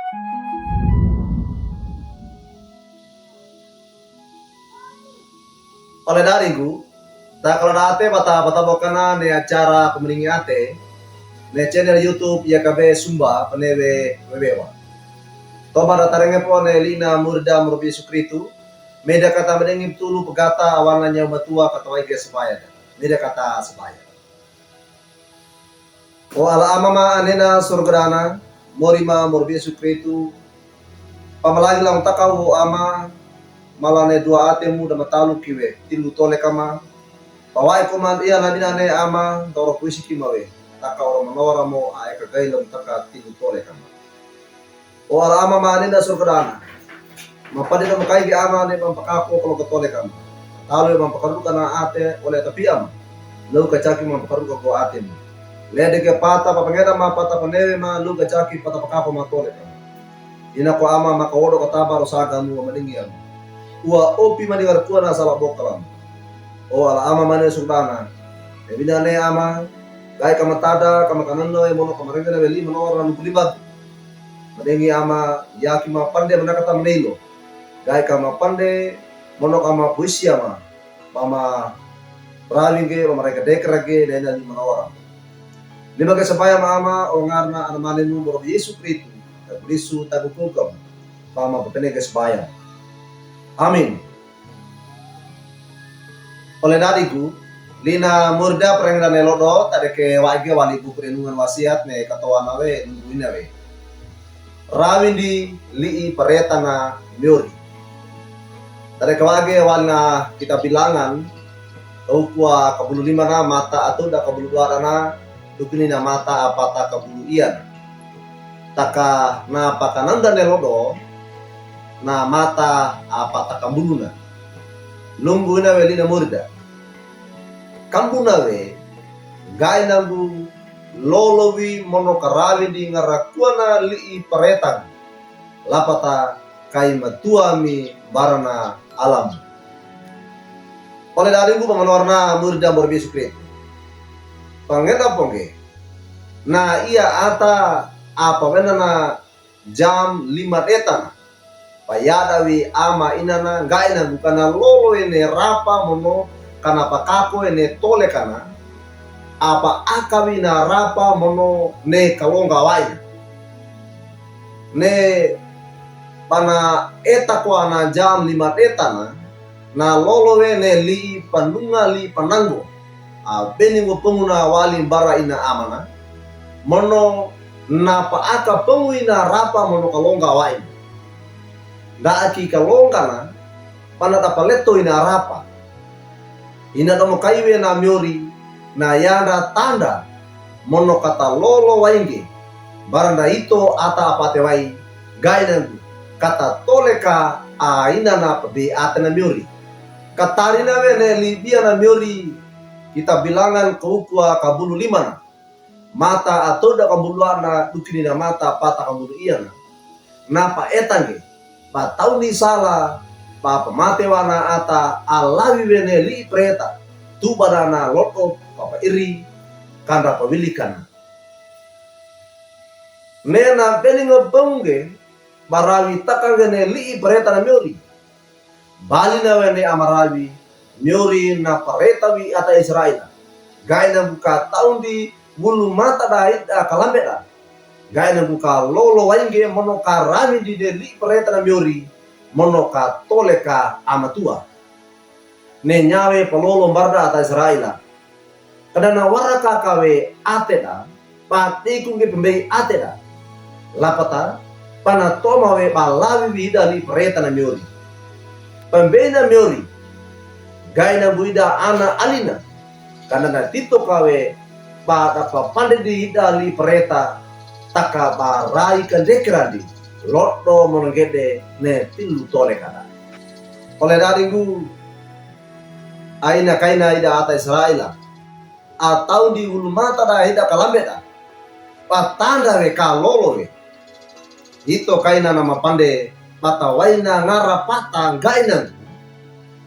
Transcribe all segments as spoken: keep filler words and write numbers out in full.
Ole daringgu, takalo'nate bata, bata bokana ne acara Pamalinge Ate, ne channel YouTube YKB Sumba, penewe wewewa. Toba da tarenge po ne lina murida mo Rabi Yesu Kristu, me da kata madengi tulu pegata awana nyau matua kata waige sebaya. Me da kata sebaya. O Ala Ama ma anena sorga dana, mori ma mo Rabi Yesu Kristu, pamalagi lang takaw o Ama, mala ne dua ate mu da matalu kiwe, tilu tole kama. Pawa'i ko man iya na binane Ama, toro puisi kimawe, taka oro manora mo ae kagailo taka tilu tole kama. O Ala Ama ma anena sorga dana. Mapande da makaige Ama ne mampakako kaloga tole kama. Talo mampakaruka na ate ole tapi Ama. Lo kachaki mampakaruka ko ate mu. Lede ke pata papangeda ma pata panewe ma lo kachaki pata pakako ma tole kama. Ina ko Ama makawodo kataba ro saga mu madengi Ama. Ua opi mani warkua na sala bokalam. O Ala Ama mane sorga dana. Ebina ne Ama. Gai kama tada kama kanano e mono kama rengena weli mono ora nukulibat. Madengi Ama, yaki mapande manakata maneilo. Gai kama pande, mono kama puisi Ama. Mama rawinge, mama rega dekrage, dena ni manora. Lima ke sabaya ma Ama, o ngarna ana mane mu mo Rabi Yesu Kristu. Takurisu takukukam. Mama papene ke sabaya. Amin. Ole daringgu, lina murida perengeda ne lodo, tadeke waige wali buku Renungan Wasiat ne katowana we, nungguina we. Rawindi li'i paretana miori. Tadeke waige walina kitab Bilangan, ukua kabulu limana mata atoda kabulu duarana, dukini na mata apata kabulu iana. Taka na pakananda ne lodo, na mata apata kambuluna. Nungguina we lina murida. Kambuna we, gai nanggu lolo wi mono karawindi ngarakuana li'i paretan. Lapata kai matua mi barana alam. Ole daringgu pamanorna murida mo Rabi Yesu Kristu. Pangena pongge. Na iya ata apa wenana jam lima detana. Payada wi ama inana nggaina gu kana lolo ene rapa mono kana pakako ene tole kana. Apa aka wi na rapa mono ne kalongga waina. Ne pana eta ko ana jam lima detana, na lolo we ne li'i panunga li'i pananggo. A, beni ngo penguna wali mbara ina amana. Mono na pa aka pengu ina rapa mono kalongga waina. Nda aki kalongga na, pana tapaleto ina rapa. Ina tomo kaiwe na miori, na yanda tanda, mono kata lolo wainge, baranda ito ata apate wai, gaina gu, kata tole ka a ina na pabe ate na miori. Katarina we ne libia na miori, kitab Bilangan kaukua kabulu limana. Mata atoda kambulu ana dukini na mata pata kambulu iana. Na pa etange, pa tauni sala, pa pamate wana ata alawi wene li'i preta, tuba dana loto, papa iri, kanda pawilikana. Nena beni ngo bongge, barawi takange ne li'i preta na miori. Bali na wene amarawi, miori na pareta wi ata Israel. Gaina gu ka taundi wulu mata da ida kalambeda. Gaina gu ka lolo wainge mono ka rami di de li'i preta na miori, mono ka tole ka amatua. Ne nyawe palolo mbarda ata Israel. Kada na waraka kawe ateda, pa tiku nge pembei ateda. Lapata, pana toma we pa lawi wi ida li'i preta na miori. Pembei na miori, gaina gu ida ana alina. Kada na tito kawe, pa dapa pande di ida li'i preta, taka pa rai kandekerandi. Lodo monongede ne tilu tole kada. Ole daringgu, aina kaina ida ata Israel. Atau di wulu mata da hida kalambeda. Patanda we ka lolo we. Ito kaina na mapande pata waina ngara pata gaina.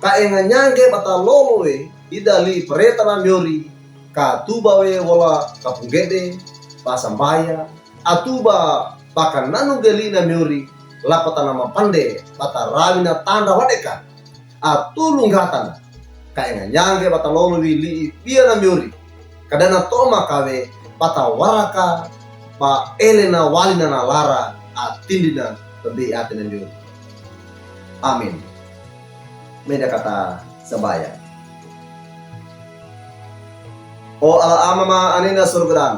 Ka enga nyange pata lolo we ida li'i preta na miori. Ka tuba we wola kapungede, pasambaya, atuba Ba kananu ge li'i na miyori, lapata na mapande ba ta rawi na tanda wadeka. A tulu nggatanda. Ka enga nyange ba ta lolo wi li'i biya na miyori. Ka dana to'o makawe ba ta waraka ba ele na wali na na lara a tindi na pembe ate na miyori. Amin. Meda ka ta sambaya. O Ala Ama ma anena surga dan.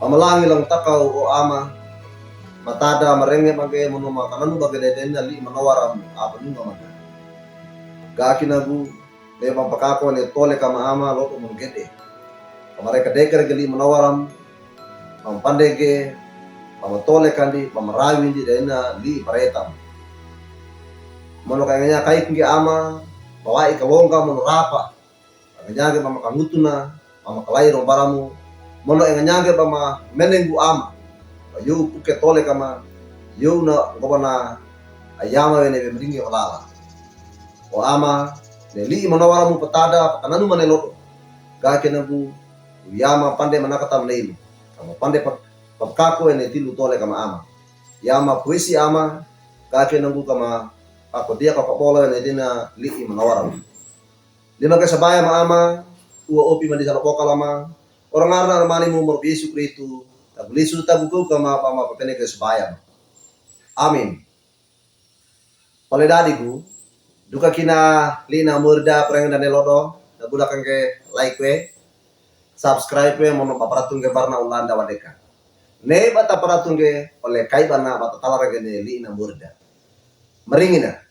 Pamalangi long takaw o Ama. Matada marenge mage mono makananu bage deden na li'i manawaram a panunga mage. Gaki nagu, ne pamapakako ne tole kama Ama lodo mangede. Kamare kadekere ge li'i manawaram, pamapandege, pamatole kandi, pamarawindi dena li'i paretam. Mono ka enga nyange kaiki nge Ama, pawa'i kalongga mono rapa. Enga nyange pamakangutu na, pamakalai rombaramu. Mono enga nyange pamamenenggu Ama. Ba yow puke tole kama, yow na ngobana ayama wene be meringi holala. O Ama, ne li'i manawaramu patada, pakananu mane lodo. Gaki nagu, yama pande manakata maneimu. Kama pande pa-, papakako ene tilu tole kama Ama. Yama puisi Ama, gaki nagu kama ako dia kaka bola ene dina li'i manawaramu. Lima ke sabaya ma Ama, ua opi mandi sala boka lama, orang arna armani mu mor Yesu Kristu, tabu lisu tabu kau kama pama papene ke sabaya ma. Amin. Pale dadigu, duka kina li'i na murda preng dane lodo, na buda kangke like we, subscribe we, mono paparatung ke barna ulanda wadeka. Ne bata paratung ke, ole kai bana bata talara ke ne li'i na murda. Maringina.